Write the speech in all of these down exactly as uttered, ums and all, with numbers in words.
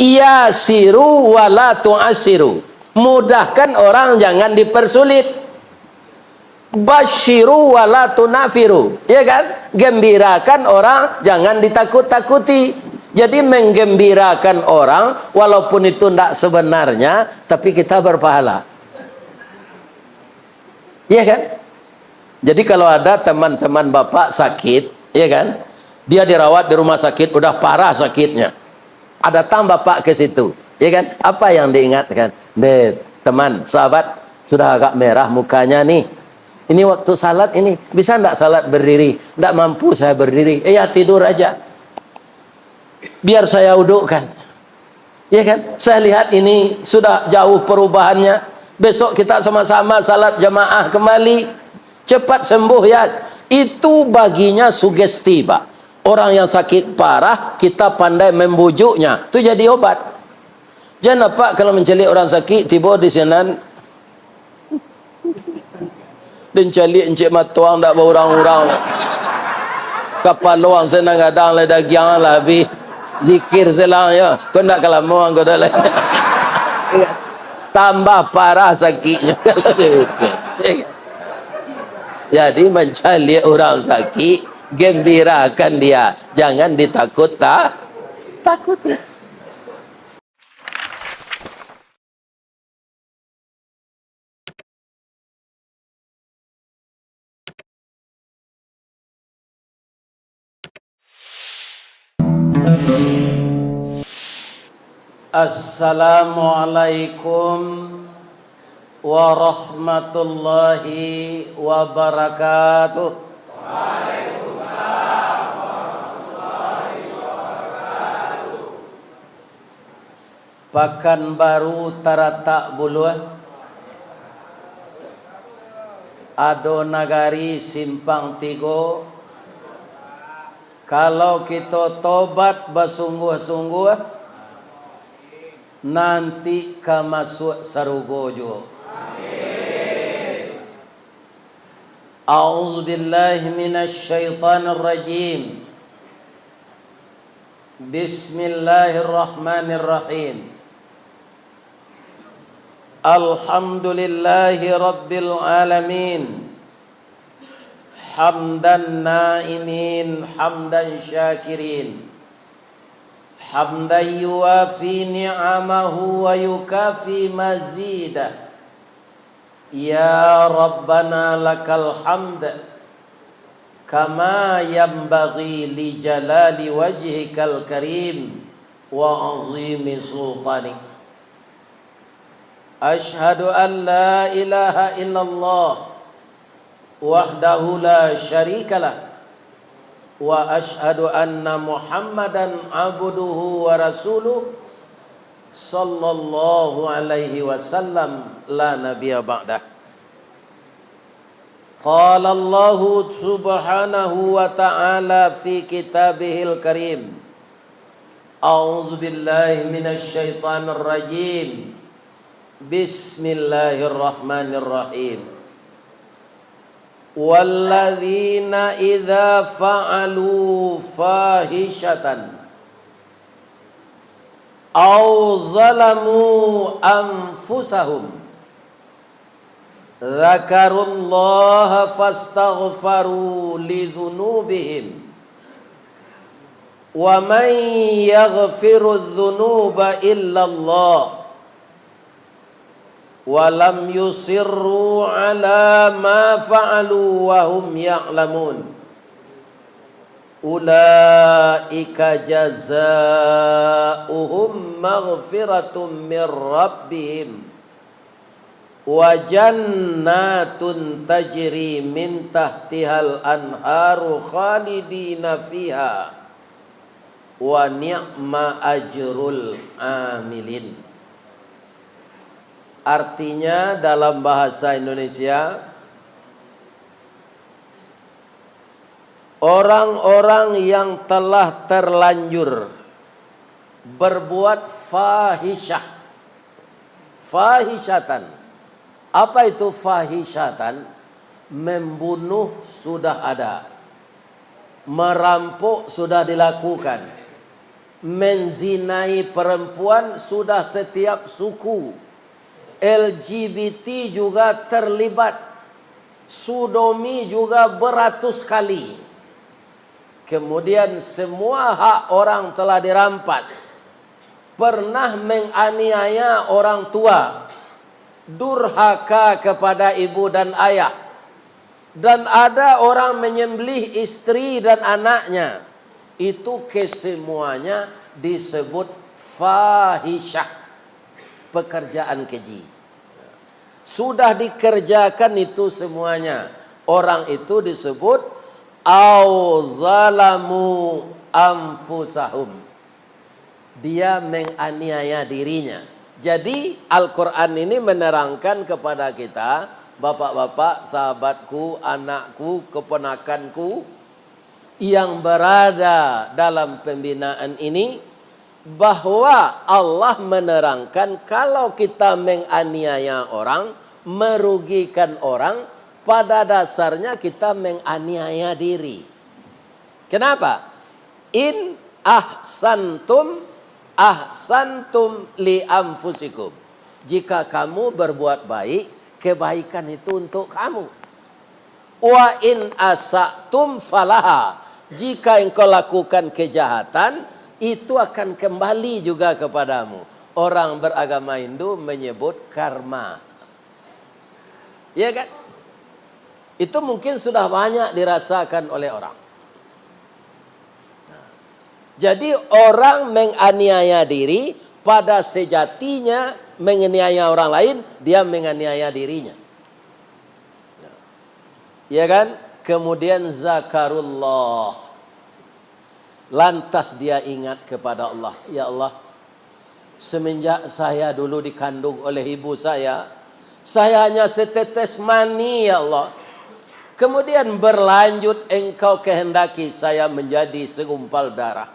Yasiru wala tu'asiru. Mudahkan orang, jangan dipersulit. Basyiru wala tunafiru. Ya kan? Gembirakan orang, jangan ditakut-takuti. Jadi, menggembirakan orang, walaupun itu ndak sebenarnya, tapi kita berpahala. Iya kan? Jadi, kalau ada teman-teman Bapak sakit, iya kan? Dia dirawat di rumah sakit, udah parah sakitnya. Datang Bapak ke situ, iya kan? Apa yang diingatkan? "Deh, teman, sahabat, sudah agak merah mukanya nih. Ini waktu salat ini, bisa ndak salat berdiri? Ndak mampu saya berdiri." "Eh, ya, tidur aja. Biar saya udukkan." Ya kan? "Saya lihat ini sudah jauh perubahannya. Besok kita sama-sama salat jamaah kembali. Cepat sembuh ya." Itu baginya sugesti, Pak. Orang yang sakit parah, kita pandai membujuknya. Itu jadi obat. Jan apak kalau mancaliak urang sakik, tibo di sinan, den caliak encik matuang dak baurang-urang. Kapalo ang se nan gadang lai, dagiang lah abih. Zikir se lah, yo. Ko ndak ka lamo ang ko dah lai. Tambah parah sakiknyo kalau dipikir. Jadi, mancaliak urang sakik, gembirakan dia. Jangan ditakut-ta-, takuti. Assalamualaikum warahmatullahi wabarakatuh. Pakanbaru taratak buluah, ado nagari Simpang Tigo. Kalau kito tobat basungguah-sungguah, nanti ka masuak sarugo juo. A'udzubillahi minasyaitonirrajim. Bismillahirrahmanirrahim. Alhamdulillahi rabbil alamin. Hamdan na'imin, hamdan syakirin. Hamdan yuwafi ni'amahu wa yukafi mazidah. Ya Rabbana lakal hamd, kama yanbaghi li jalali wajhikal karim wa azimi sultanik. Asyhadu an la ilaha illallah wahdahu la syarikalah, wa asyhadu anna Muhammadan abduhu wa rasuluh, sallallahu alaihi wasallam, la nabiyya ba'dah. Qala Allahu subhanahu wa ta'ala fi kitabihil karim, a'udzu billahi minasy syaithanir rajim. Bismillahirrahmanirrahim. Walladzina idza fa'alu fahisyatan aw zalamu anfusahum dzakarullaha fastaghfaru lidzunubihim, wa man yaghfiru dzunuba illallah, wa lam yusirru ala ma fa'alu wa hum ya'lamun, ulaika jazauhum maghfiratum mir rabbihim wa jannatun tajri min tahtihal anharu khalidina fiha, wa ni'ma ajrul amilin. Artinya, dalam bahasa Indonesia, orang-orang yang telah terlanjur berbuat fahisyah, fahisyatan. Apa itu fahisyatan? Membunuh sudah ada, merampok sudah dilakukan, Menzinai perempuan sudah setiap suku. L G B T juga terlibat. Sodomi juga beratus kali. Kemudian semua hak orang telah dirampas. Pernah menganiaya orang tua. Durhaka kepada ibu dan ayah. Dan ada orang menyembelih istri dan anaknya. Itu kesemuanya disebut fahisyah. Pekerjaan keji. Sudah dikerjakan itu semuanya. Orang itu disebut au zalamu anfusahum. Dia menganiaya dirinya. Jadi, Al-Quran ini menerangkan kepada kita, bapak-bapak, sahabatku, anakku, keponakanku, yang berada dalam pembinaan ini, bahwa Allah menerangkan kalau kita menganiaya orang, merugikan orang, pada dasarnya kita menganiaya diri. Kenapa? In ahsantum, ahsantum li anfusikum. Jika kamu berbuat baik, kebaikan itu untuk kamu. Wa in asa'tum falaha. Jika engkau lakukan kejahatan, itu akan kembali juga kepadamu. Orang beragama Hindu menyebut karma. Ya kan? Itu mungkin sudah banyak dirasakan oleh orang. Jadi, orang menganiaya diri, pada sejatinya menganiaya orang lain, dia menganiaya dirinya. Ya kan? Kemudian zakarullah. Lantas dia ingat kepada Allah, "Ya Allah, semenjak saya dulu dikandung oleh ibu saya, saya hanya setetes mani, ya Allah. Kemudian berlanjut Engkau kehendaki saya menjadi segumpal darah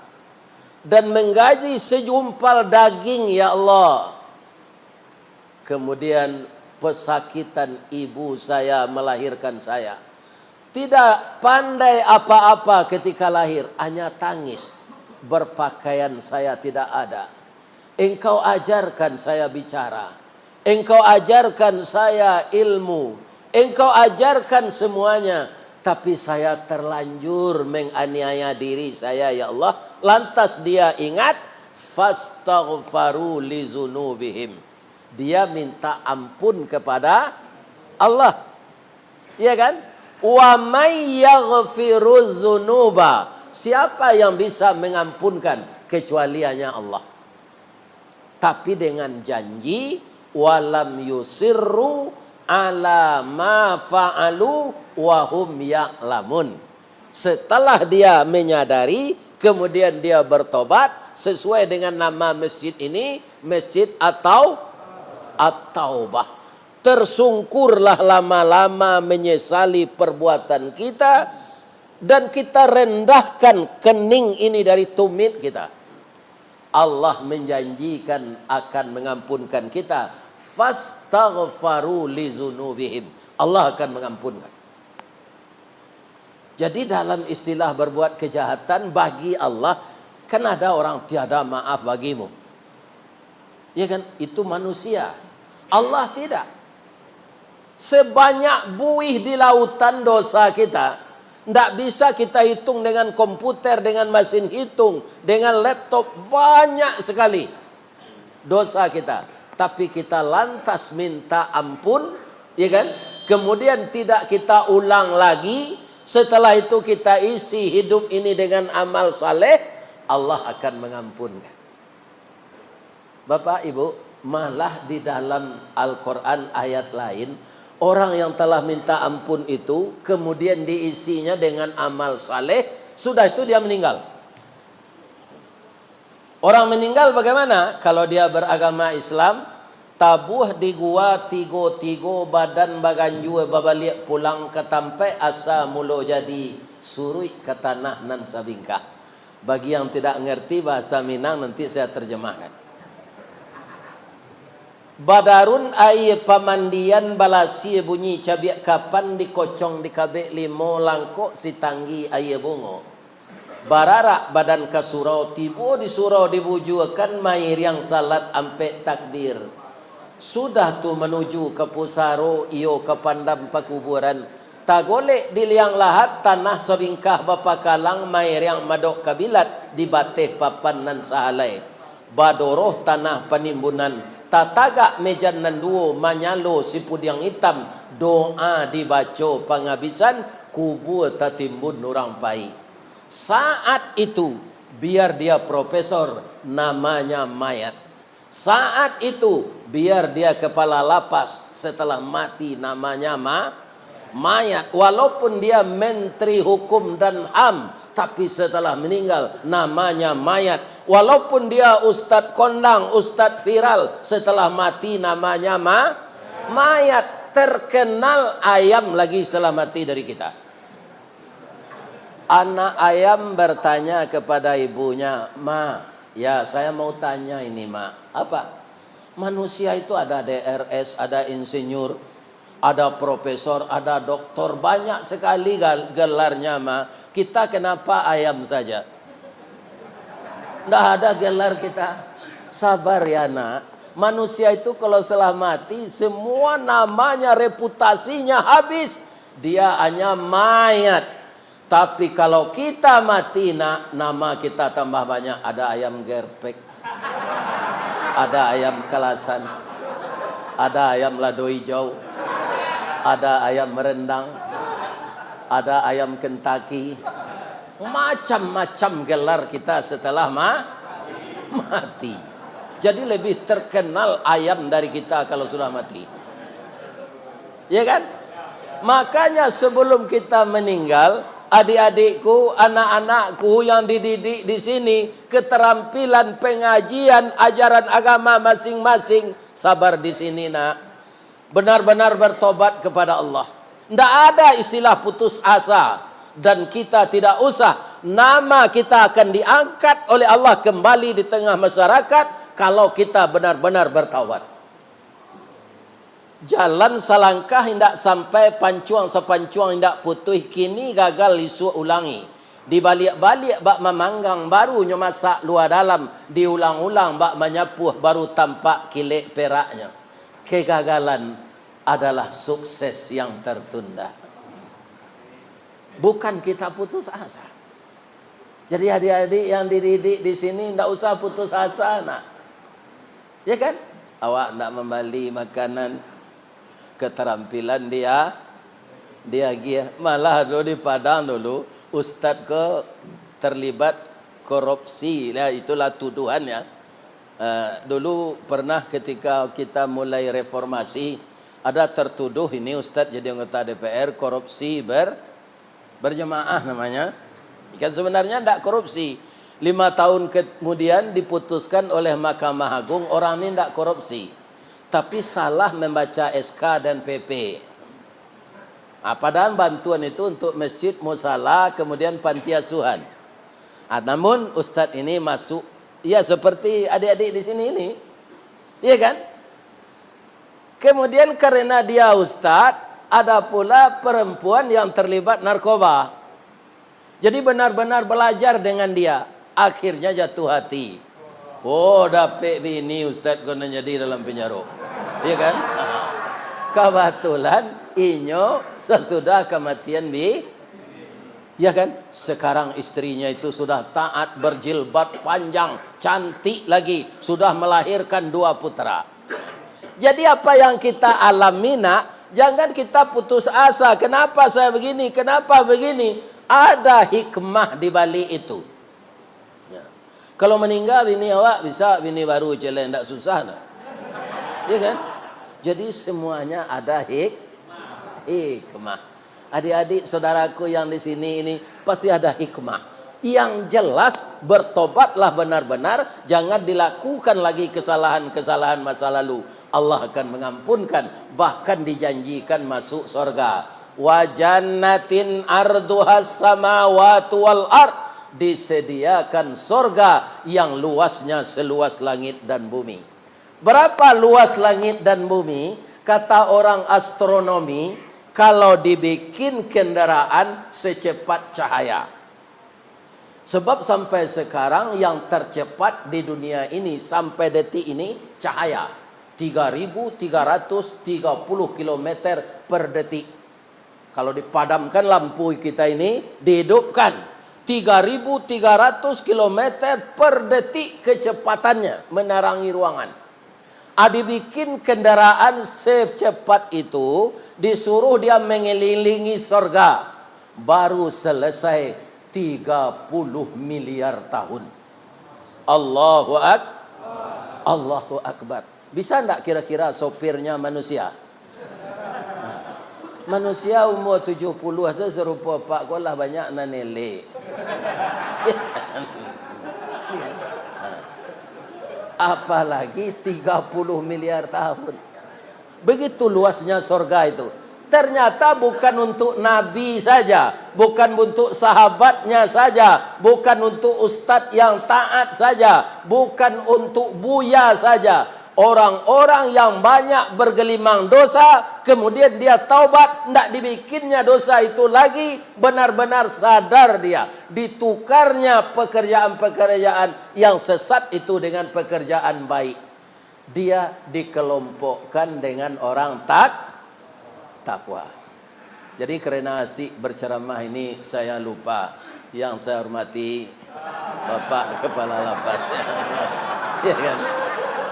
dan menjadi segumpal daging, ya Allah. Kemudian pesakitan ibu saya melahirkan saya. Tidak pandai apa-apa ketika lahir, hanya tangis. Berpakaian saya tidak ada. Engkau ajarkan saya bicara. Engkau ajarkan saya ilmu. Engkau ajarkan semuanya. Tapi saya terlanjur menganiaya diri saya, ya Allah." Lantas dia ingat, "Fastaghfaru li zunubihim." Dia minta ampun kepada Allah. Iya kan? "Wa may yaghfiruz dzunuba." Siapa yang bisa mengampunkan kecuali hanya Allah. Tapi dengan janji, "Walam yusirru ala ma fa'alu wa hum ya'lamun." Setelah dia menyadari, kemudian dia bertobat, sesuai dengan nama masjid ini, Masjid atau At-Taubah. Tersungkurlah lama-lama menyesali perbuatan kita, dan kita rendahkan kening ini dari tumit kita. Allah menjanjikan akan mengampunkan kita. "Fastaghfaru li zunubihim." Allah akan mengampunkan. Jadi, dalam istilah berbuat kejahatan, bagi Allah, kan ada orang tiada maaf bagimu. Ya kan? Itu manusia. Allah tidak. Sebanyak buih di lautan dosa kita, ndak bisa kita hitung dengan komputer, dengan mesin hitung, dengan laptop, banyak sekali dosa kita. Tapi kita lantas minta ampun, ya kan? Kemudian tidak kita ulang lagi. Setelah itu kita isi hidup ini dengan amal saleh, Allah akan mengampunkan. Bapak, Ibu, malah di dalam Al-Quran ayat lain, orang yang telah minta ampun itu, kemudian diisinya dengan amal saleh, sudah itu dia meninggal. Orang meninggal bagaimana? Kalau dia beragama Islam, tabuah di gua tigo-tigo, badan baganjua, babaliak pulang ka tampaik asa mulo jadi, suruik ka tanah nan sabingkah. Bagi yang tidak ngerti bahasa Minang, nanti saya terjemahkan. Badarun aia pamandian, balasia bunyi cabiak kapan, dikocong dikabek limo, langkok sitanggi aia bungo. Bararak badan ka surau, tibo di surau dibujuakan mairiang salat ampek takbir. Sudah tu manuju ka pusaro, iyo ka pandam pakuburan. Tagolek di liang lahat, tanah sabingkah bapakalang, mairiang madok kabilat di bateh papan nan sahalai. Badoroh tanah panimbunan, tatagak mejan nan duo, manyalo sipudiang itam, doa dibaco pangabisan, kubua tatimbun urang pai. Saat itu, biar dia profesor, namanya mayat. Saat itu, biar dia kepala lapas, setelah mati namanya ma-, mayat. Walaupun dia menteri hukum dan ham, tapi setelah meninggal, namanya mayat. Walaupun dia ustadz kondang, ustadz viral, setelah mati namanya ma-, mayat. Terkenal ayam lagi setelah mati dari kita. Anak ayam bertanya kepada ibunya, "Ma, ya, saya mau tanya ini, Ma." "Apa?" "Manusia itu ada D R S, ada insinyur, ada profesor, ada doktor, banyak sekali gal-, gelarnya, Ma. Kita kenapa ayam saja? Ndak ada gelar kita." "Sabar ya, Nak. Manusia itu kalau setelah mati, semua namanya, reputasinya habis. Dia hanya mayat. Tapi kalau kita mati, Nak, nama kita tambah banyak. Ada ayam gerpek, ada ayam kalasan, ada ayam lado ijau, ada ayam rendang, ada ayam Kentucky." Macam-macam gelar kita setelah ma-, mati. Jadi lebih terkenal ayam dari kita kalau sudah mati. Ya kan? Makanya sebelum kita meninggal, adik-adikku, anak-anakku yang dididik di sini, keterampilan pengajian ajaran agama masing-masing, sabar di sini, Nak. Benar-benar bertobat kepada Allah. Ndak ada istilah putus asa. Dan kita tidak usah, nama kita akan diangkat oleh Allah kembali di tengah masyarakat kalau kita benar-benar bertaubat. Jalan salangkah indak sampai, pancuang sapancuang indak putuih, kini gagal isuak ulangi. Dibaliak-baliak bak mamanggang, baru nyo masak lua dalam, diulang-ulang bak manyapuah, baru tampak kilek peraknyo. Kegagalan adalah sukses yang tertunda. Bukan kita putus asa. Jadi adik-adik yang dididik di sini ndak usah putus asa, Nak. Ya kan? Awak ndak mambali makanan, keterampilan dia, diagiah. Malah dulu di Padang dulu, ustad ko terlibat korupsi. Ya, itulah tuduhannya. Eh, dulu pernah ketika kita mulai reformasi, ada tertuduh ini ustad jadi anggota D P R, korupsi ber-, berjemaah namanya. Kan sebenarnya ndak korupsi. Lima tahun kemudian diputuskan oleh Mahkamah Agung, orang ini ndak korupsi. Tapi salah membaca S K dan P P. Ah, padahal bantuan itu untuk masjid, musala, kemudian panti asuhan. Ah, namun ustadz ini masuk, ya, seperti adik-adik di sini ini. Iya kan? Kemudian karena dia ustadz, ada pula perempuan yang terlibat narkoba. Jadi benar-benar belajar dengan dia. Akhirnya jatuh hati. Oh, dapek bini ustadz ko nan jadi dalam penjaro. Iya kan? Kebetulan inyo sasudah kematian bi-, ya kan? Sekarang istrinya itu sudah taat, berjilbab panjang, cantik lagi, sudah melahirkan dua putra. Jadi apa yang kita alami, Nak, jangan kita putus asa. Kenapa saya begini? Kenapa begini? Ada hikmah di balik itu. Ya. Kalau meninggal bini awak, bisa bini baru celeng, ndak susah, Nak. Iya kan? Jadi semuanya ada hik-, hikmah. Adik-adik saudaraku yang di sini ini, pasti ada hikmah. Yang jelas, bertobatlah benar-benar, jangan dilakukan lagi kesalahan-kesalahan masa lalu. Allah akan mengampunkan, bahkan dijanjikan masuk sorga. "Wa jannatin arduhas samawati wal ard," disediakan sorga yang luasnya seluas langit dan bumi. Berapa luas langit dan bumi? Kata orang astronomi, kalau dibikin kendaraan secepat cahaya. Sebab sampai sekarang yang tercepat di dunia ini sampai detik ini cahaya, tiga ribu tiga ratus tiga puluh kilometer per detik. Kalau dipadamkan lampu kita ini, dihidupkan, tiga ribu tiga ratus kilometer per detik kecepatannya menerangi ruangan. Adi bikin kendaraan secepat itu, disuruh dia mengelilingi sorga, baru selesai tiga puluh miliar tahun. Allahu Ak-, Allahu Akbar. Bisa ndak kira-kira sopirnya manusia? Manusia umur tujuh puluh asa serupa pak ko lah banyak nan elek. Apalagi tiga puluh miliar tahun. Begitu luasnya sorga itu. Ternyata bukan untuk nabi saja, bukan untuk sahabatnya saja, bukan untuk ustadz yang taat saja, bukan untuk buya saja. Orang-orang yang banyak bergelimang dosa, kemudian dia taubat, ndak dibikinnya dosa itu lagi, benar-benar sadar dia, ditukarnya pekerjaan-pekerjaan yang sesat itu dengan pekerjaan baik. Dia dikelompokkan dengan orang tak-, takwa. Jadi, karena asik berceramah ini, saya lupa. Yang saya hormati Bapak Kepala Lapas. Ya kan?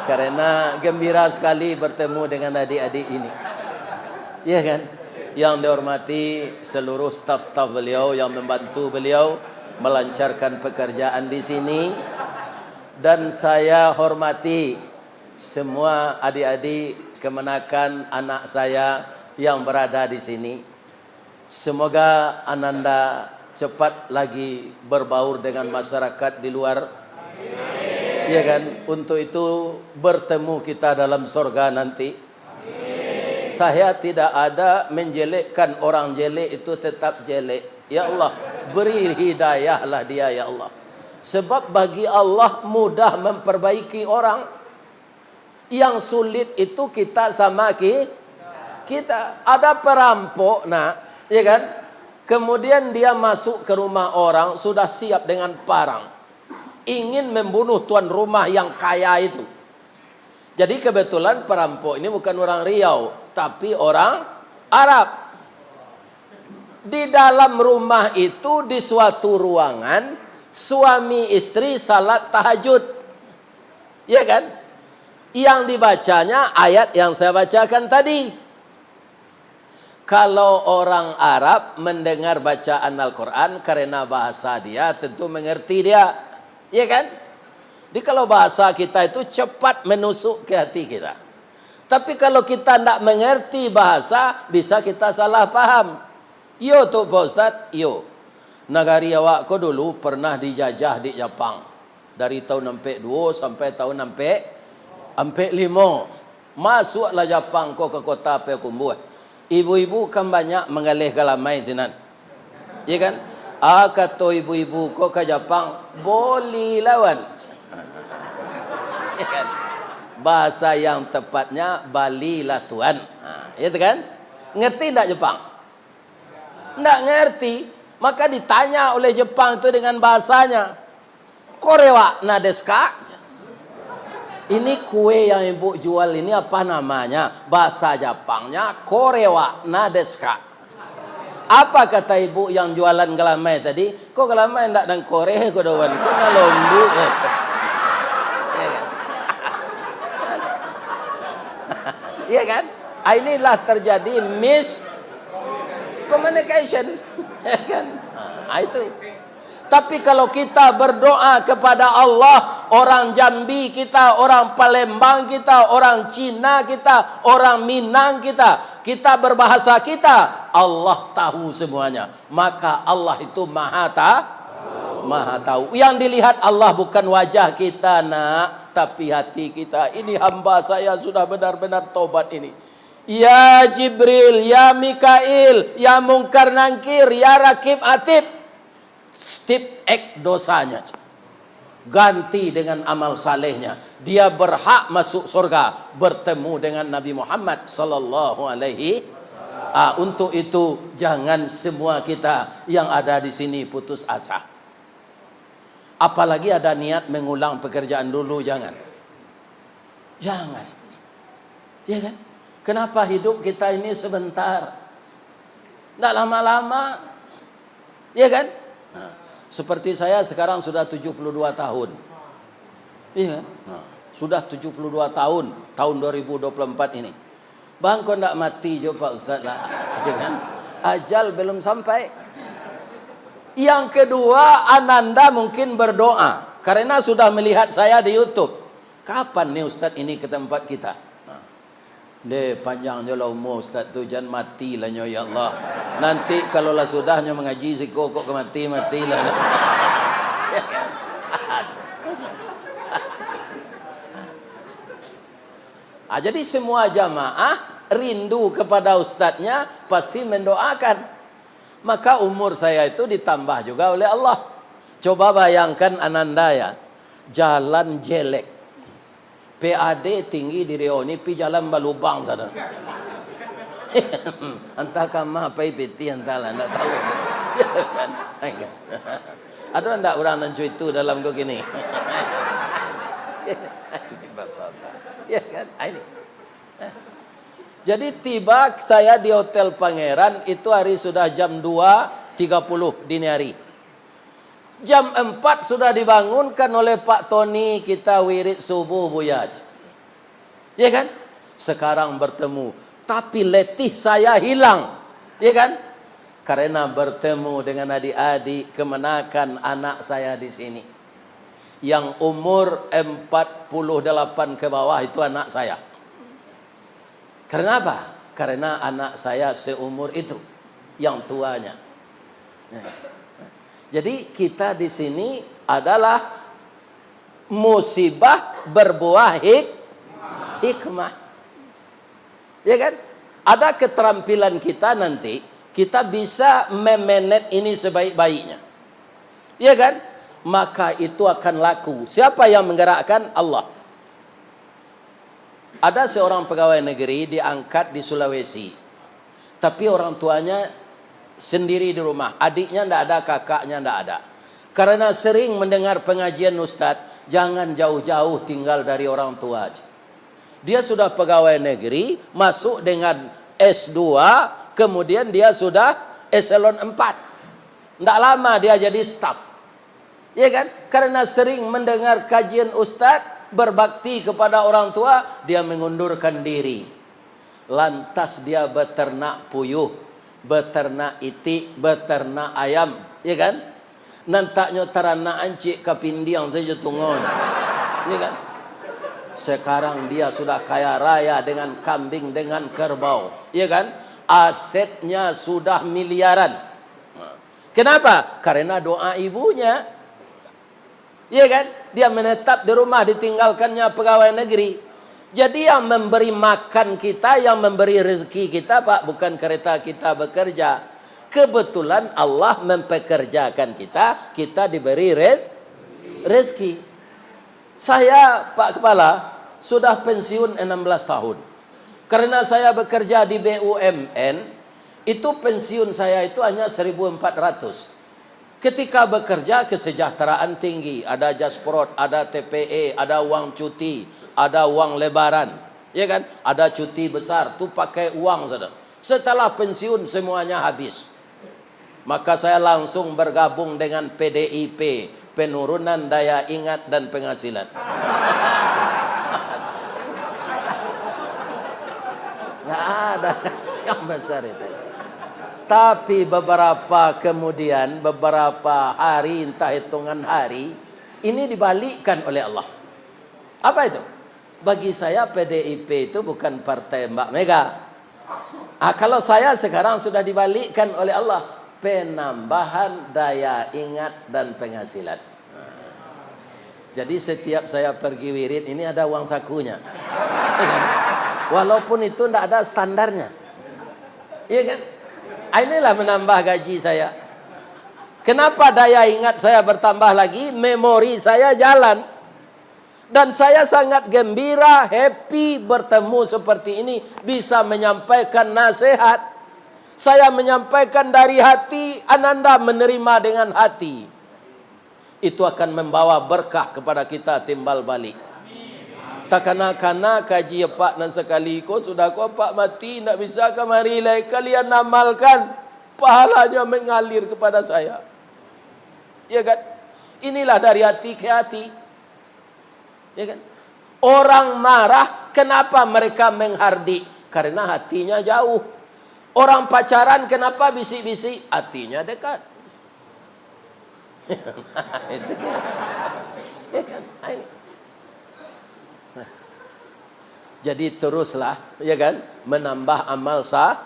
Karena gembira sekali bertemu dengan adik-adik ini. Ya kan? Yang dihormati seluruh staf-staf beliau yang membantu beliau melancarkan pekerjaan di sini. Dan saya hormati semua adik-adik kemenakan anak saya yang berada di sini. Semoga Ananda cepat lagi berbaur dengan masyarakat di luar. Ya kan? Untuk itu, bertemu kita dalam sorga nanti. Saya tidak ada menjelekkan orang jelek itu tetap jelek. Ya Allah, beri hidayahlah dia, ya Allah. Sebab bagi Allah mudah memperbaiki orang. Yang sulit itu kita sama ki-, kita. Ada perampok, nak, ya kan? Kemudian dia masuk ke rumah orang, sudah siap dengan parang. Ingin membunuh tuan rumah yang kaya itu. Jadi, kebetulan perampok ini bukan orang Riau, tapi orang Arab. Di dalam rumah itu, di suatu ruangan, suami istri salat tahajud. Ya kan? Yang dibacanya ayat yang saya bacakan tadi. Kalau orang Arab mendengar bacaan Al-Quran, karena bahasa dia tentu mengerti dia. Ya kan? Jadi, kalau bahasa kita itu cepat menusuk ke hati kita. Tapi kalau kita ndak mengerti bahasa, bisa kita salah paham. Iyo tu, Pak Ustaz, iyo. Nagari awak ko dulu pernah dijajah dek Japang. Dari tahun ampek duo sampai tahun ampek, ampek limo. Masuaklah Japang ko ka kota Payakumbuah. Ibu-ibu kan banyak manggaleh galamai sinan. Ya kan? Ah, kato ibu-ibu ko ka Japang, "Bolilah, wan." Ya kan? Bahasa yang tepatnya, "Balilah, tuan." Ha, ya tu kan? Ngerti ndak Jepang? Ndak ngerti. Maka ditanya oleh Jepang itu dengan bahasanya, "Korewa na desu ka?" Ini kue yang ibu jual ini apa namanya? Bahasa Japangnya, "Korewa na desu ka?" Apa kata ibu yang jualan galamai tadi? "Ko galamai ndak nan koreh ko doh, wan, ko nan lombuk." Iya kan? Ah, inilah terjadi miscommunication. Ya kan? Ah, itu. Tapi kalau kita berdoa kepada Allah, orang Jambi kita, orang Palembang kita, orang Cina kita, orang Minang kita, kita berbahasa kita, Allah tahu semuanya. Maka Allah itu maha ta-, maha tahu. Yang dilihat Allah bukan wajah kita, nak, tapi hati kita. "Ini hamba saya sudah benar-benar tobat ini. Ya Jibril, ya Mikail, ya Mungkar Nangkir, ya Rakib Atib." Step X dosanya. Ganti dengan amal salehnya. Dia berhak masuk surga, bertemu dengan Nabi Muhammad sallallahu alaihi. Ah, untuk itu, jangan semua kita yang ada di sini putus asa. Apalagi ada niat mengulang pekerjaan dulu, jangan. Jangan. Ya kan? Kenapa hidup kita ini sebentar? Ndak lama-lama. Ya kan? Nah, seperti saya sekarang sudah tujuh puluh dua tahun. Iya kan? Nah, sudah tujuh puluh dua tahun, tahun dua ribu dua puluh empat ini. Bang, kok ndak mati jo, Pak Ustaz, lah? Ya kan? Ajal belum sampai. Yang kedua, Ananda mungkin berdoa karena sudah melihat saya di YouTube. Kapan nih Ustaz ini ke tempat kita? Nah. Deh, panjang jo lah umur Ustaz tu, jan mati lah nyo, ya Allah. Nanti kalau lah sudah nyo mangaji siko, kok ka mati, mati lah. Ah, jadi semua jamaah rindu kepada ustadznya, pasti mendoakan. Maka umur saya itu ditambah juga oleh Allah. Coba bayangkan Ananda ya, jalan jelek. P A D tinggi di Riau ni, pi jalan balubang sana. Antah kama pai piti, antahlah, ndak tahu. Ada ndak urang nan cuitu dalam ko kini? Bapak-bapak. Ya kan? Ah, ini. Jadi tiba saya di Hotel Pangeran itu hari sudah jam dua tiga puluh dini hari. Jam empat sudah dibangunkan oleh Pak Tony, kita wirid subuh, Buya. Ya kan? Sekarang bertemu, tapi letih saya hilang. Ya kan? Karena bertemu dengan adik-adik, kemenakan anak saya di sini. Yang umur empat puluh delapan ke bawah itu anak saya. Karena apa? Karena anak saya seumur itu, yang tuanya. Jadi, kita di sini adalah musibah berbuah hik-, hikmah. Ya kan? Ada keterampilan kita nanti, kita bisa memanage ini sebaik-baiknya. Ya kan? Maka itu akan laku. Siapa yang menggerakkan? Allah. Ada seorang pegawai negeri diangkat di Sulawesi, tapi orang tuanya sendiri di rumah, adiknya ndak ada, kakaknya ndak ada. Karena sering mendengar pengajian ustaz, jangan jauh-jauh tinggal dari orang tua. Dia sudah pegawai negeri, masuk dengan S dua, kemudian dia sudah eselon empat. Ndak lama dia jadi staf. Ya kan? Karena sering mendengar kajian ustaz, berbakti kepada orang tua, dia mengundurkan diri. Lantas dia beternak puyuh, beternak itik, beternak ayam, ya kan? Nan taknyo taranak ancik kapindiang sajo tungon. Ya kan? Sekarang dia sudah kaya raya dengan kambing, dengan kerbau, ya kan? Asetnya sudah miliaran. Kenapa? Karena doa ibunya. Iya kan? Dia menetap di rumah, ditinggalkannya pegawai negeri. Jadi, yang memberi makan kita, yang memberi rezeki kita, Pak, bukan kereta kita bekerja. Kebetulan Allah mempekerjakan kita, kita diberi rez-, rezeki. Saya, Pak Kepala, sudah pensiun enam belas tahun. Karena saya bekerja di B U M N, itu pensiun saya itu hanya seribu empat ratus. Ketika bekerja, kesejahteraan tinggi, ada jasprot, ada T P E, ada uang cuti, ada uang lebaran, ya kan? Ada cuti besar, tu pakai uang saudara. Setelah pensiun, semuanya habis. Maka saya langsung bergabung dengan P D I P, penurunan daya ingat dan penghasilan. Nggak ada yang besar itu. Tapi beberapa kemudian, beberapa hari, entah hitungan hari, ini dibalikkan oleh Allah. Apa itu? Bagi saya, P D I P itu bukan partai Mbak Mega. Ah, kalau saya sekarang sudah dibalikkan oleh Allah, penambahan daya ingat dan penghasilan. Jadi, setiap saya pergi wirid, ini ada uang sakunya. Walaupun itu ndak ada standarnya. Iya kan? Ah, inilah menambah gaji saya. Kenapa daya ingat saya bertambah lagi? Memori saya jalan. Dan saya sangat gembira, happy bertemu seperti ini, bisa menyampaikan nasihat. Saya menyampaikan dari hati, Ananda menerima dengan hati. Itu akan membawa berkah kepada kita timbal balik. Takana-kana kaji apak nan sakali ko, sudah ko apak mati, ndak bisa kamari lai, kalian amalkan, pahalanya mengalir kepada saya. Ya kan? Inilah dari hati ke hati. Ya kan? Orang marah, kenapa mereka menghardik? Karena hatinya jauh. Orang pacaran, kenapa bisik-bisik? Hatinya dekat. Itu dia. Ya kan? Nah, ini. Nah. Jadi teruslah, ya kan, menambah amal sah.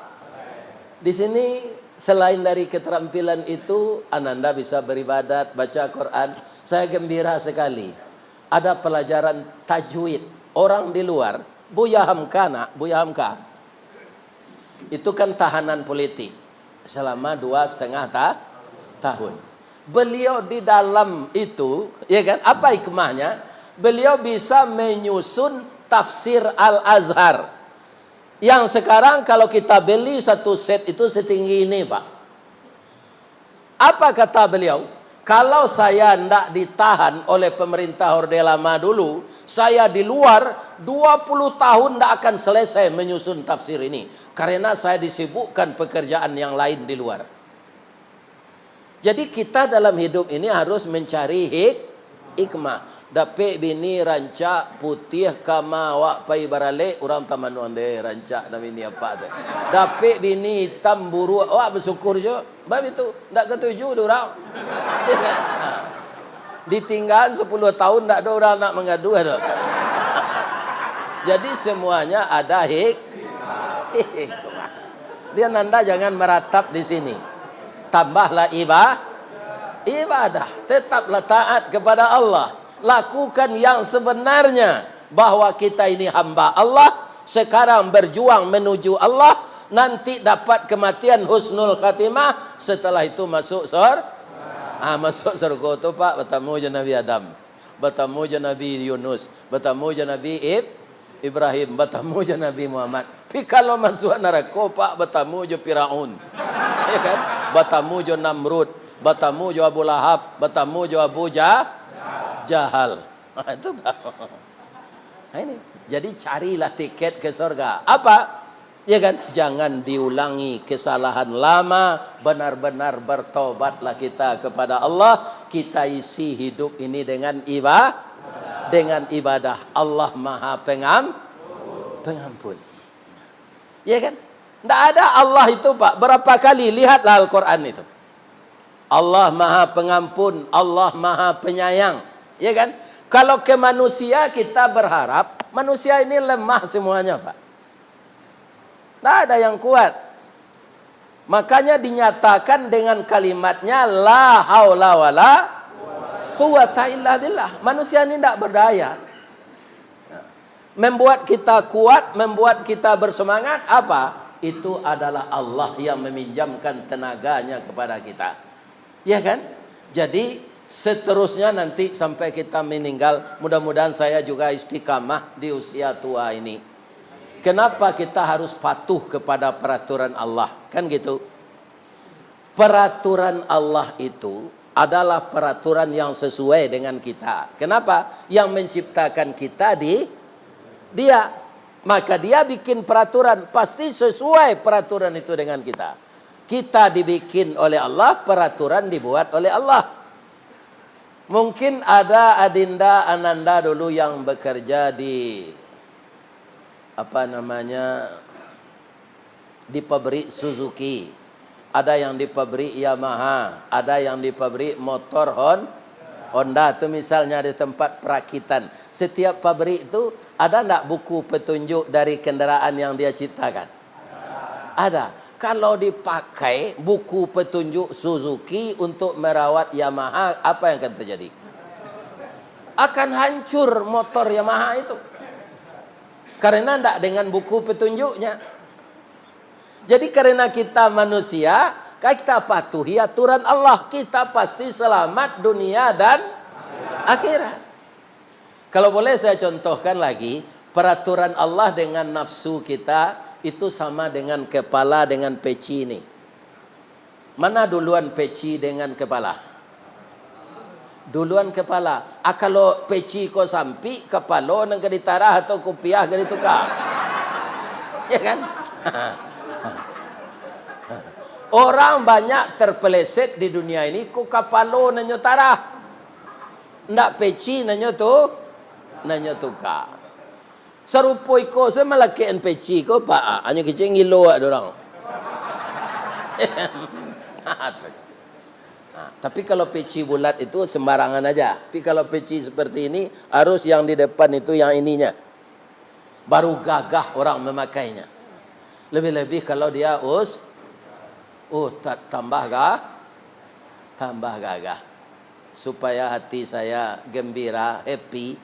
Di sini, selain dari keterampilan itu, ananda bisa beribadat, baca Quran. Saya gembira sekali. Ada pelajaran tajwid. Orang di luar, Buya Hamka nak, Buya Hamka. Itu kan tahanan politik selama dua setengah ta-, tahun. Beliau di dalam itu, ya kan, apa hikmahnya? Beliau bisa menyusun tafsir Al-Azhar. Yang sekarang kalau kita beli satu set itu setinggi ini, Pak. Apa kata beliau? "Kalau saya ndak ditahan oleh pemerintah Orde Lama dulu, saya di luar dua puluh tahun ndak akan selesai menyusun tafsir ini, karena saya disibukkan pekerjaan yang lain di luar." Jadi kita dalam hidup ini harus mencari hik-, hikmah. Dapek bini rancak, putiah kama awak pai baralek, urang tamanuang deh rancak nan bini apak tu. Dapek bini itam buruak, awak basyukur jo. Bab itu, ndak katuju dek urang. Ya kan? Ha. Ditinggaan sapuluah tahun, ndak ado urang nak mangaduah tu. Jadi semuanya ada hik-, hikmah. Dia nanda jangan meratap di sini. Tambahlah iba-, ibadah. Tetaplah taat kepada Allah. Lakukan yang sebenarnya, bahwa kita ini hamba Allah, sekarang berjuang menuju Allah, nanti dapat kematian husnul khatimah, setelah itu masuk sor-, ah, masuk surga tu, Pak, bertemu je Nabi Adam, bertemu je Nabi Yunus, bertemu je Nabi Ib-, Ibrahim, bertemu je Nabi Muhammad. Tapi kalau masuk narako, Pak, bertemu je Firaun. Ya kan? Bertemu je Namrud, bertemu je Abu Lahab, bertemu je Abu Ja-, Jahal. Itu baru. Nah, ini. Jadi carilah tiket ke surga. Apa? Ya kan? Jangan diulangi kesalahan lama, benar-benar bertobatlah kita kepada Allah, kita isi hidup ini dengan iba-, dengan ibadah. Allah Maha Pengam-, Pengampun. Ya kan? Ndak ada Allah itu, Pak. Berapa kali? Lihatlah Al-Quran itu. Allah Maha Pengampun, Allah Maha Penyayang. Ya kan? Kalau ke manusia, kita berharap manusia ini lemah semuanya, Pak. Ndak ada yang kuat. Makanya dinyatakan dengan kalimatnya, "La haula wala quwata illa billah." Manusia ini ndak berdaya. Membuat kita kuat, membuat kita bersemangat, apa? Itu adalah Allah yang meminjamkan tenaganya kepada kita. Ya kan? Jadi, seterusnya nanti sampai kita meninggal, mudah-mudahan saya juga istiqamah di usia tua ini. Kenapa kita harus patuh kepada peraturan Allah? Kan gitu. Peraturan Allah itu adalah peraturan yang sesuai dengan kita. Kenapa? Yang menciptakan kita di Dia. Maka Dia bikin peraturan, pasti sesuai peraturan itu dengan kita. Kita dibikin oleh Allah, peraturan dibuat oleh Allah. Mungkin ada adinda ananda dulu yang bekerja di, apa namanya, di pabrik Suzuki, ada yang di pabrik Yamaha, ada yang di pabrik motor Hon-, Honda tu misalnya, di tempat perakitan. Setiap pabrik tu ada ndak buku petunjuk dari kendaraan yang dia ciptakan? Ada. Kalau dipakai buku petunjuk Suzuki untuk merawat Yamaha, apa yang akan terjadi? Akan hancur motor Yamaha itu. Karena ndak dengan buku petunjuknya. Jadi, karena kita manusia, kita patuhi aturan Allah, kita pasti selamat dunia dan akhirat. Kalau boleh saya contohkan lagi, peraturan Allah dengan nafsu kita itu sama dengan kepala dengan peci ini. Mana duluan peci dengan kepala? Duluan kapalo. Ah, kalau peci ko sampik, kapalo nan ka ditarah atau kupiah ka dituka? Ya kan? Orang banyak terpeleset di dunia ini, ko kapalo nan nyo tarah. Ndak peci nan nyo tu, nan nyo tuka. Sarupo iko se malakekan peci ko, Pak. Ah, hanyo kecek ngilo awak dorang. Nah, tapi kalau peci bulat itu sembarangan aja. Tapi kalau peci seperti ini, harus yang di depan itu yang ininya. Baru gagah orang memakainya. Lebih-lebih kalau dia us-, ustaz, tambah ga-, tambah gagah. Supaya hati saya gembira, happy,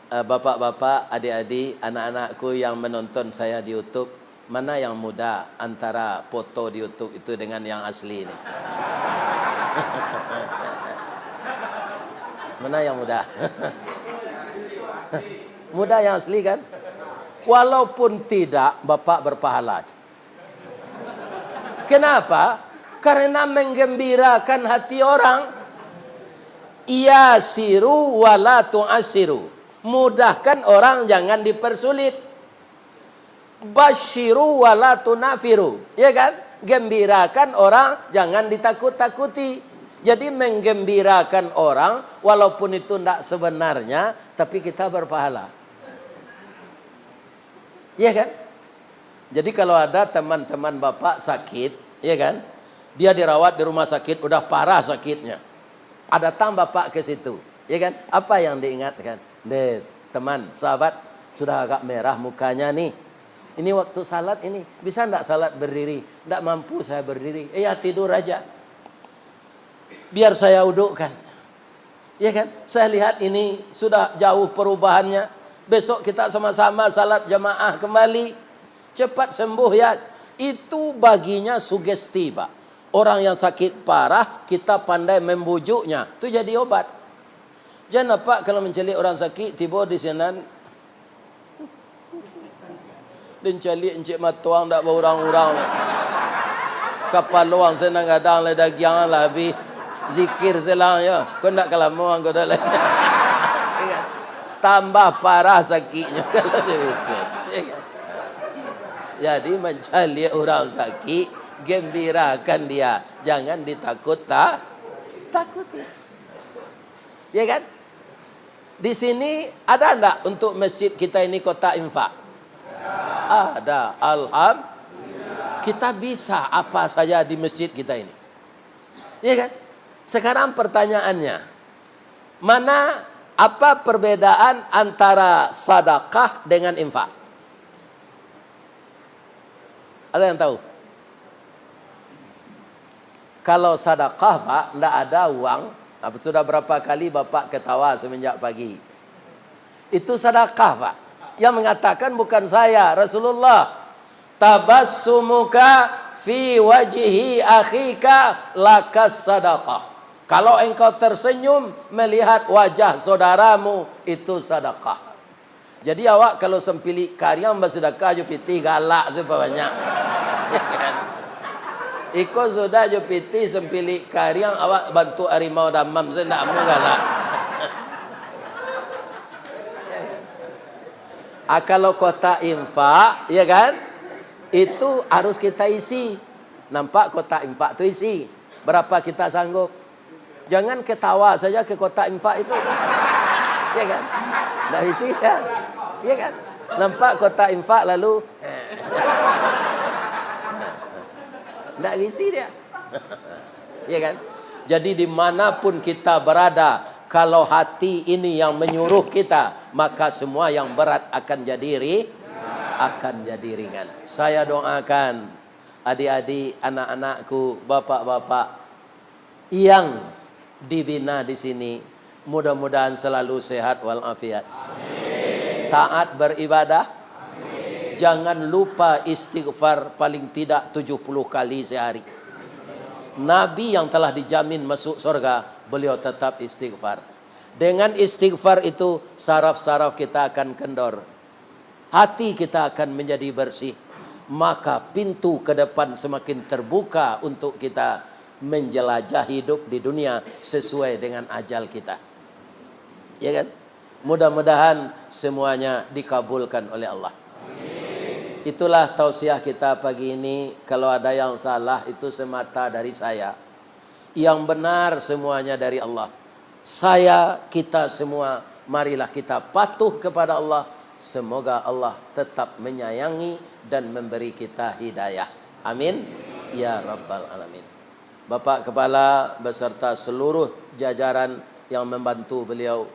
eh, bapak-bapak, adik-adik, anak-anakku yang menonton saya di YouTube, mana yang mudah antara foto di YouTube itu dengan yang asli ini? Mana yang mudah? Mudah yang asli, kan? Walaupun tidak, Bapak berpahala. Kenapa? Karena menggembirakan hati orang. Yassiru wala tu'assiru. Mudahkan orang, jangan dipersulit. Basyiru wala tunafiru. Ya kan? Gembirakan orang, jangan ditakut-takuti. Jadi, menggembirakan orang, walaupun itu ndak sebenarnya, tapi kita berpahala. Ya kan? Jadi, kalau ada teman-teman Bapak sakit, ya kan? Dia dirawat di rumah sakit, udah parah sakitnya. Ada datang Bapak ke situ, ya kan? Apa yang diingatkan? "Deh, teman, sahabat, sudah agak merah mukanya nih. Ini waktu salat ini, bisa ndak salat berdiri?" "Ndak mampu saya berdiri." "Eh, ya, tidur aja. Biar saya udukkan." Ya kan? "Saya lihat ini sudah jauh perubahannya. Besok kita sama-sama salat jamaah kembali. Cepat sembuh ya." Itu baginya sugesti, Pak. Orang yang sakit parah, kita pandai membujuknya. Itu jadi obat. Jan Apak kalau mancaliak orang sakik, tibo di sinan, den caliak encik matoang dak baurang-urang. Kapalo ang se nan gadang lai, dagiang lah abih. Zikir se lah yo. Ko ndak ka lamo ang ko doh lai. Tambah parah sakiknyo kalau dipikir. Jadi, mancaliak urang sakik, gembirakan dia. Jangan ditakut-ta-, takuti. Ya kan? Di sini ada ndak untuk masjid kita ini kotak infak? Ada. Alham-, kita bisa apa saja di masjid kita ini. Ya kan? Sekarang pertanyaannya, mana, apa perbedaan antara sadakah dengan infak? Ada yang tahu? Kalau sadakah, Pak, ndak ada uang. Nah, sudah berapa kali Bapak ketawa semenjak pagi? Itu sadakah, Pak. Yang mengatakan bukan saya, Rasulullah. "Tabassumuka fi wajhi akhika lakas sadakah." Kalau engkau tersenyum melihat wajah saudaramu, itu sadakah. Jadi, awak kalau sampilik kariang basadakah jo pitih, galak se pabanyak. Iko sudah jo pitih sampilik kariang, awak bantuak harimau damam se, ndak amuah galak. Ah, kalau kotak infak, ya kan? Itu harus kita isi. Nampak kotak infak tu isi. Berapa kita sanggup? Jangan ketawa saja ke kotak infak itu. Ya kan? Ndak isi, ya. Ya kan? Nampak kotak infak lalu, ndak isi dia. Ya kan? Jadi, dimanapun kita berada, kalau hati ini yang menyuruh kita, maka semua yang berat akan jadi ri-, akan jadi ringan. Saya doakan adik-adik, anak-anakku, bapak-bapak yang dibina di sini, mudah-mudahan selalu sehat walafiat. Taat beribadah. Jangan lupa istighfar paling tidak tujuh puluh kali sehari. Nabi yang telah dijamin masuk surga, beliau tetap istighfar. Dengan istighfar itu, saraf-saraf kita akan kendor. Hati kita akan menjadi bersih. Maka pintu ke depan semakin terbuka untuk kita menjelajah hidup di dunia sesuai dengan ajal kita. Ya kan? Mudah-mudahan semuanya dikabulkan oleh Allah. Itulah tausiah kita pagi ini. Kalau ada yang salah, itu semata dari saya. Yang benar semuanya dari Allah. Saya, kita semua, marilah kita patuh kepada Allah. Semoga Allah tetap menyayangi dan memberi kita hidayah. Amin. Ya Rabbal Alamin. Bapak Kepala beserta seluruh jajaran yang membantu beliau,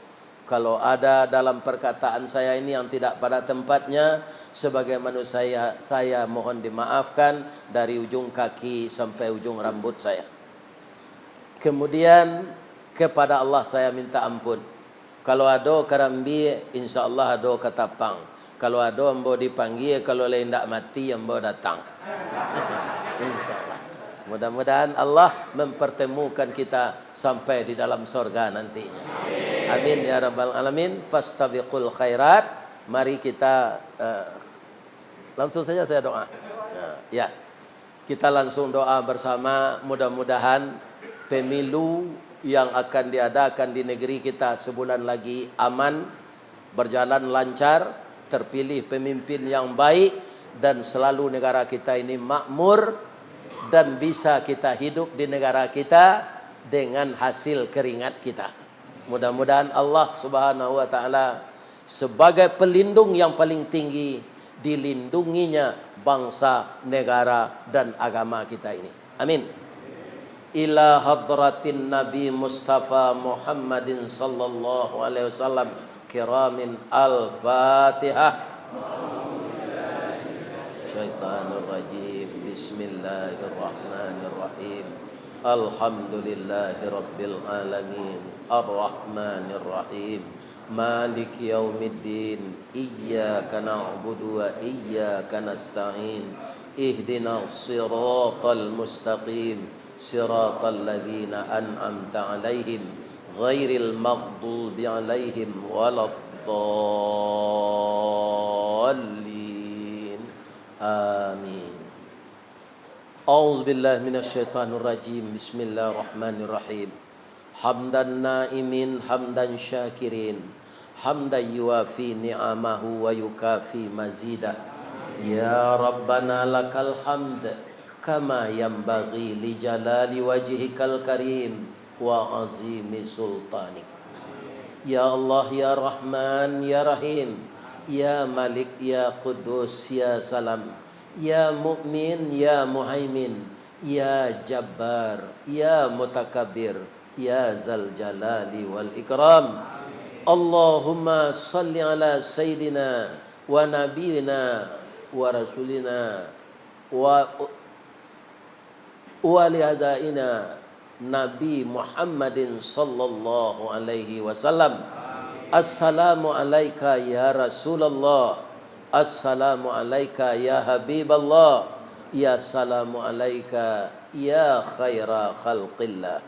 kalau ada dalam perkataan saya ini yang tidak pada tempatnya, sebagai manusia, saya mohon dimaafkan dari ujung kaki sampai ujung rambut saya. Kemudian, kepada Allah saya minta ampun. Kalau ado karambia, insya Allah ado katapang. Kalau ado ambo dipanggia, kalau lai indak mati, ambo datang. Insya Allah. Mudah-mudahan Allah mempertemukan kita sampai di dalam sorga nantinya. Amin ya rabbal alamin. Fastabiqul khairat. Mari kita, eh, langsung saja saya doa. Nah, ya. Kita langsung doa bersama, mudah-mudahan pemilu yang akan diadakan di negeri kita sebulan lagi aman, berjalan lancar, terpilih pemimpin yang baik, dan selalu negara kita ini makmur, dan bisa kita hidup di negara kita dengan hasil keringat kita. Mudah-mudahan Allah Subhanahu wa Ta'ala sebagai pelindung yang paling tinggi, dilindunginya bangsa, negara, dan agama kita ini. Amin. Ila hadratin Nabi Mustafa Muhammadin sallallahu alaihi wasallam kiramin. Al-Fatihah. Syaitanir rajim. Bismillahirrahmanirrahim. Alhamdulillahirabbil alamin. Arrahmanirrahim. Maliki yaumiddin. Iyyaka na'budu wa iyyaka nasta'in. Ihdinas siratal mustaqim. Siratal ladzina an'amta 'alaihim, ghairil maghdubi 'alaihim waladdallin. Amin. A'udzubillahi minasyaitonirrajim. Bismillahirrahmanirrahim. Hamdan na'imin, hamdan syakirin, hamdan yuwafi ni'amahu wa yukafi mazidah. Ya Rabbana lakal hamd, kama yanbaghi li jalali wajhikal karim wa azimi sultanik. Ya Allah, ya Rahman, ya Rahim, ya Malik, ya Quddus, ya Salam, ya Mukmin, ya Muhaimin, ya Jabbar, ya Mutakabbir, ya Zal Jalali wal Ikram. Allahumma salli ala Sayyidina wa Nabiyina wa Rasulina wa wali hazaina Nabi Muhammadin sallallahu alaihi wasallam. Assalamu alaika ya Rasulullah. Assalamu alaika ya Habiballah. Ya salamu alaika ya khaira khalqillah.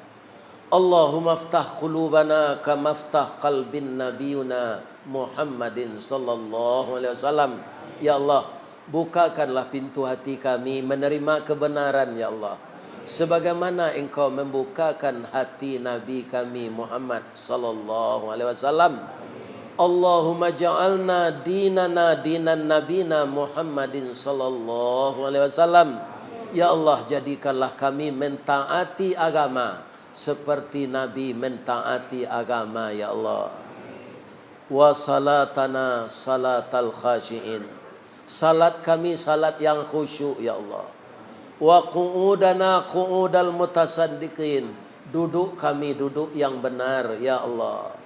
Allahumma aftah qulubana kama aftah qalbin nabiyuna Muhammadin sallallahu alaihi wasallam. Ya Allah, bukakanlah pintu hati kami menerima kebenaran, ya Allah, sebagaimana Engkau membukakan hati Nabi kami Muhammad sallallahu alaihi wasallam. Allahumma ja'alna dinana dinan nabina Muhammadin sallallahu alaihi wasallam. Ya Allah, jadikanlah kami mentaati agama seperti Nabi mentaati agama, ya Allah. Wa salatana salatal khasyiin. Salat kami salat yang khusyuk, ya Allah. Wa qu'udana qu'udal mutasaddiqin. Duduk kami duduk yang benar, ya Allah.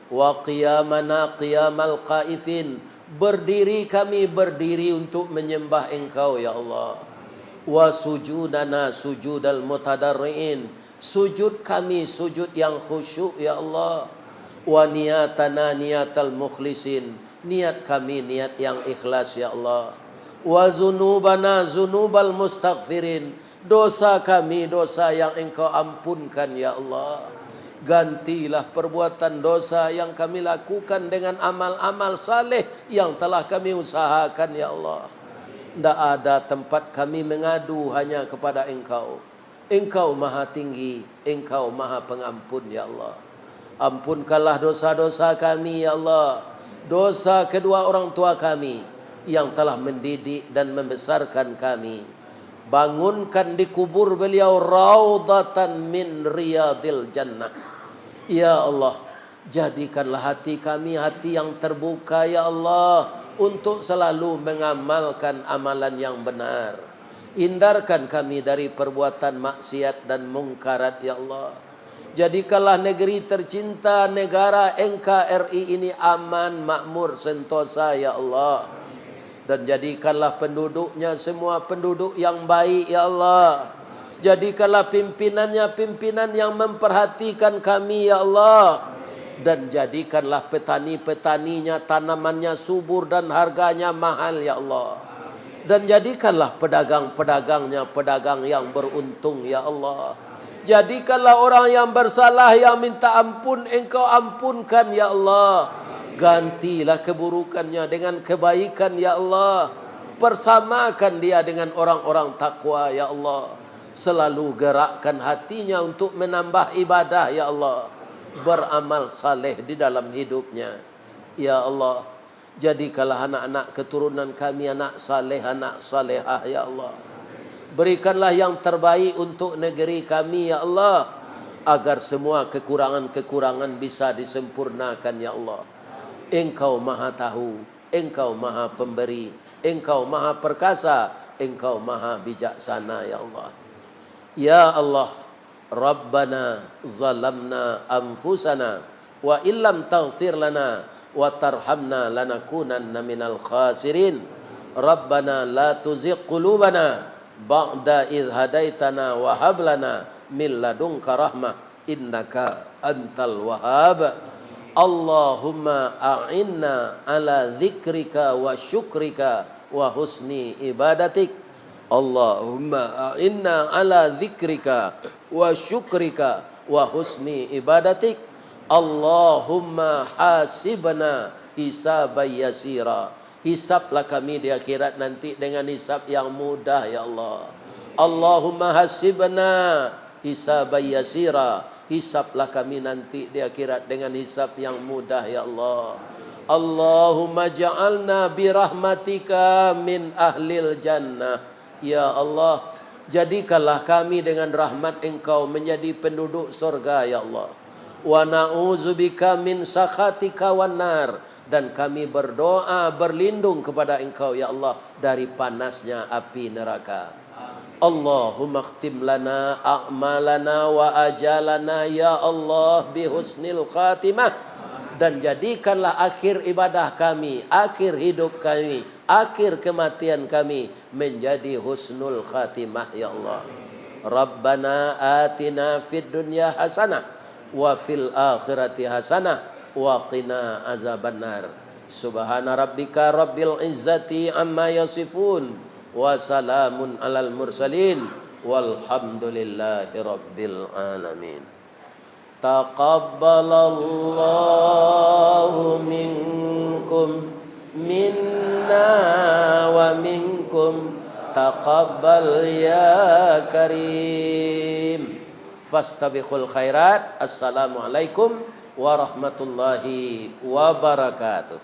Wa qiyamana qiyamal khaifin. Berdiri kami berdiri untuk menyembah Engkau, ya Allah. Wa sujudana sujudal mutadarriin. Sujud kami sujud yang khusyuk, ya Allah. Wa niyatana niyatal mukhlisin. Niat kami niat yang ikhlas, ya Allah. Wa zunubana zunubal mustaghfirin. Dosa kami dosa yang Engkau ampunkan, ya Allah. Gantilah perbuatan dosa yang kami lakukan dengan amal-amal saleh yang telah kami usahakan, ya Allah. Ndak ada tempat kami mengadu, hanya kepada Engkau. Engkau Maha Tinggi, Engkau Maha Pengampun, ya Allah. Ampunkanlah dosa-dosa kami, ya Allah. Dosa kedua orang tua kami yang telah mendidik dan membesarkan kami. Bangunkan di kubur beliau raudhatan min riyadil jannah. Ya Allah, jadikanlah hati kami hati yang terbuka, ya Allah, untuk selalu mengamalkan amalan yang benar. Hindarkan kami dari perbuatan maksiat dan mungkarat, ya Allah. Jadikanlah negeri tercinta, negara N K R I ini aman, makmur, sentosa, ya Allah. Dan jadikanlah penduduknya semua penduduk yang baik, ya Allah. Jadikanlah pimpinannya pimpinan yang memperhatikan kami, ya Allah. Dan jadikanlah petani-petaninya tanamannya subur dan harganya mahal, ya Allah. Dan jadikanlah pedagang-pedagangnya pedagang yang beruntung, ya Allah. Jadikanlah orang yang bersalah, yang minta ampun, Engkau ampunkan, ya Allah. Gantilah keburukannya dengan kebaikan, ya Allah. Persamakan dia dengan orang-orang takwa, ya Allah. Selalu gerakkan hatinya untuk menambah ibadah, ya Allah. Beramal saleh di dalam hidupnya. Ya Allah, jadikanlah anak-anak keturunan kami anak saleh, anak salehah, ya Allah. Berikanlah yang terbaik untuk negeri kami, ya Allah, agar semua kekurangan-kekurangan bisa disempurnakan, ya Allah. Engkau Maha Tahu, Engkau Maha Pemberi, Engkau Maha Perkasa, Engkau Maha Bijaksana, ya Allah. Ya Allah, Rabbana zalamna anfusana wa illam taghfir lana wa tarhamna lanakunanna minal khasirin. Rabbana la tuzigh qulubana ba'da idh hadaitana wa hab lana min ladunka rahmah innaka antal wahhab. Allahumma a'inna ala dzikrika wa syukrika wa husni ibadatik. Allahumma a'inna ala dzikrika wa syukrika wa husni ibadatik. Allahumma hasibna hisaban yasira. Hisablah kami di akhirat nanti dengan hisab yang mudah, ya Allah. Allahumma hasibna hisaban yasira. Hisablah kami nanti di akhirat dengan hisab yang mudah, ya Allah. Allahumma ja'alna birahmatika min ahlil jannah. Ya Allah, jadikanlah kami dengan rahmat Engkau menjadi penduduk sorga, ya Allah. Wa na'udzubika min sakhatika wan nar. Dan kami berdoa berlindung kepada Engkau, ya Allah, dari panasnya api neraka. Allahumma khtim lana a'malana wa ajalana, ya Allah, bi husnil khatimah. Dan jadikanlah akhir ibadah kami, akhir hidup kami, akhir kematian kami menjadi husnul khatimah, ya Allah. Rabbana atina fid dunya hasanah wa fil akhirati hasanah wa qina azabannar. Subhana rabbika rabbil izzati amma yasifun, wa salamun alal mursalin, walhamdulillahi rabbil alamin. Taqabbalallahu minkum, minna wa minkum, taqabbal ya karim. Fastabiqul khairat. Assalamualaikum warahmatullahi wabarakatuh.